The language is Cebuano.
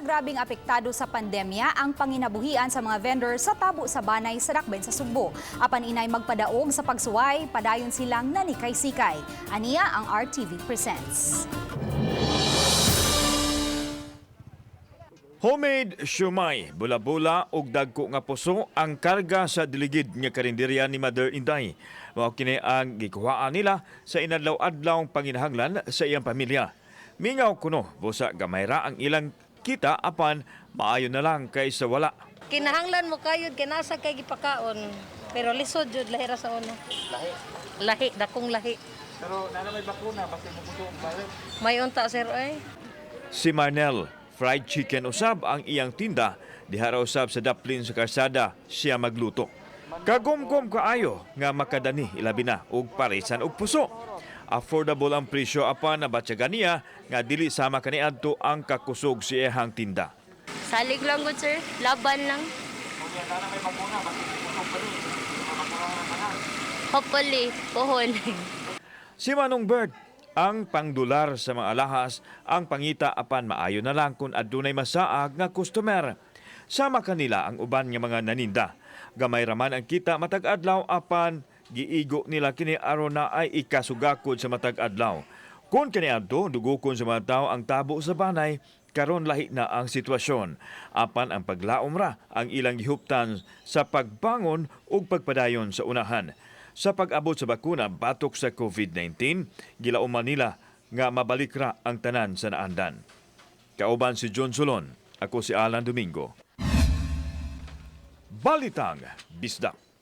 Grabing apektado sa pandemya ang panginabuhian sa mga vendor sa tabo sa Banay sa Dakbayan sa Sugbo. Apan inay magpadaog sa pagsuway, padayon silang nanikay-sikay. Aniya ang RTV Presents. Homemade siomai, bula-bula ug dagko nga puso ang karga sa diligid nga karinderya ni Mother Inday. Mao kini ang gikuhaan nila sa inadlaw-adlaw panginahanglan sa iyang pamilya. Mingaw kuno, busa gamay ra ang ilang kita, apan maayo na lang kaysa wala. Kinahanglan mo kayod kinasa kay gipakaon. Pero lisod jud, lahi ra sa una. Lahi. Lahi, dakong lahi. Pero na may bakuna, basta mo puso ang balik. May unta, sir, ay. Si Marnel, fried chicken usab ang iyang tinda, diha ra usab sa daplin sa karsada siya magluto. Kagumgum kaayo nga makadani, ilabi na og parisan og puso. Affordable ang presyo, apan nabatyagan niya nga dili sama kaniadto ang kakusog sa iyang tinda. Salig lang gud, sir, laban lang. Hopefully, pohon. Si Manong Bert, ang pangdular sa mga alahas ang pangita, apan maayo na lang kung adunay masaag nga customer. Sama kanila ang uban nga mga naninda. Gamay raman ang kita matag adlaw, apan giigo nila kini aron na ay ikasugakod sa matag adlaw. Kung kaniadto dugukon sa mga tao ang tabo sa Banay, karon lahi na ang sitwasyon. Apan ang paglaom ra ang ilang gihuptan sa pagbangon ug pagpadayon sa unahan. Sa pag-abot sa bakuna batok sa COVID-19, gilauman nila nga mabalik ra ang tanan sa naandan. Kauban si John Solon, ako si Alan Domingo. Balitang Bisdak.